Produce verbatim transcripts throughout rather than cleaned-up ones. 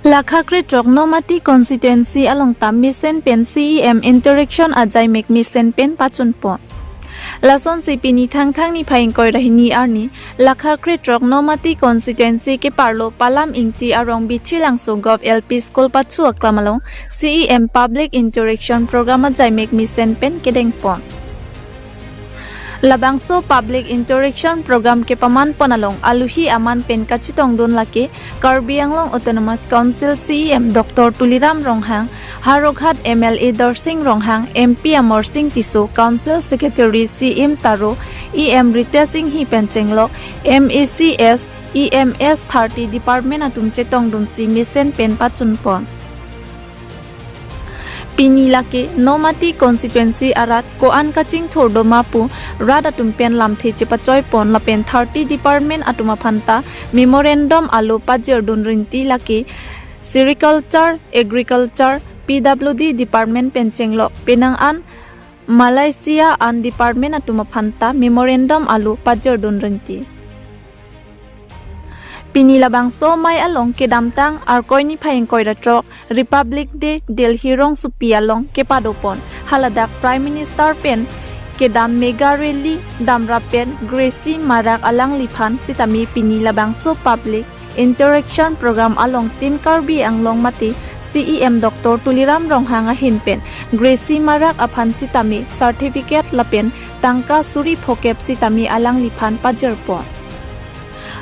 Lakha krethrok Nomati constituency along ta mesen pen C E M interaction ajaimek mesen pen pachunpon. Lasonsi pini Thangthang niphai ingkoi ra hini arni Lakha krethrok Nomati constituency keparlo Palam Ingti arong Bichilangso Govt L P School pachu aklam along C E M public interaction program ajaimek mesen pen kedengpon. Labangso public interaction program kepamanpon along aluhi aman pen kachetongdun lake Karbi Anglong Autonomous Council C E M Doctor Tuliram Ronghang, Howraghat M L A Darsing Ronghang, M P Amarsing Tisso, Council Secretary Siim Taro, E M Ritesh Enghi pen chenglok M A Cs, E M S thirty department atum chetongdunsi mesen pen pachunpon. Pini lake Nomati constituency arat ko-an kachingthur do ma pu rat atum pen lamthe chepachoipon lapen thirty department atum aphan ta memorandum alo pajirdun rinti lake Sericulture, Agriculture, P W D department pen chenglok penang an Malaysia an department atum aphan ta memorandum alo pajirdun rinti. Pini labangso amei along kedamtang Arkoi niphai ingkoi ra throk Republic Day Delhi rongsopi along kepadopon. Haladak Prime Minister pen kedam mega rally damrap pen Gracie Marak alangliphan sitame pini labangso public interaction program along Team Karbi Anglong mate C E M Doctor Tuliram Ronghang ahin pen Gracie Marak aphan sitame certificate lapen tangka suri phokep sitame alangliphan pajirpon.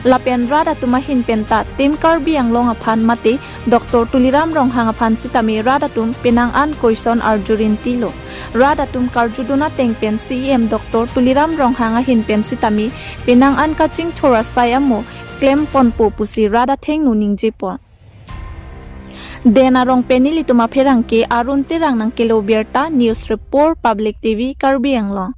Lapen rat atum ahin pen ta Team Karbi Anglong aphan mate Doctor Tuliram Ronghang aphan sitame rat atum penang an question arjurintilo. Rat atum karjudun ateng pen C E M Doctor Tuliram Ronghang ahin pen sitame penang an kachingthur asai amo klemponpo pusi rat athengno ningjepon. Den arong pen nelitum apherangke Arun Terang nangkelo birta, News Report, Public T V, Karbi Anglong.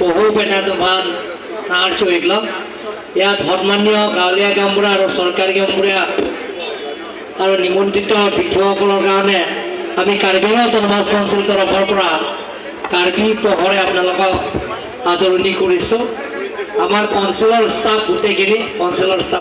পহু পেনা তুমান নাৰ চুইকলম। ইয়াত সন্মানীয় গাঁৱলীয়া গাঁওবুঢ়া আৰু চৰকাৰী গাঁওবুঢ়া আৰু নিমন্ত্ৰিত অতিথিসকলৰ কাৰণে আমি কাৰ্বি আংলং অট'নমাছ কাউন্সিল তৰফৰ পৰা কাৰ্বি পহৰে আপোনালোকক আদৰণি কৰিছোঁ। আমাৰ কাউন্সিলৰ ষ্টাফ গোটেইখিনি, কাউন্সিলৰ ষ্টাফ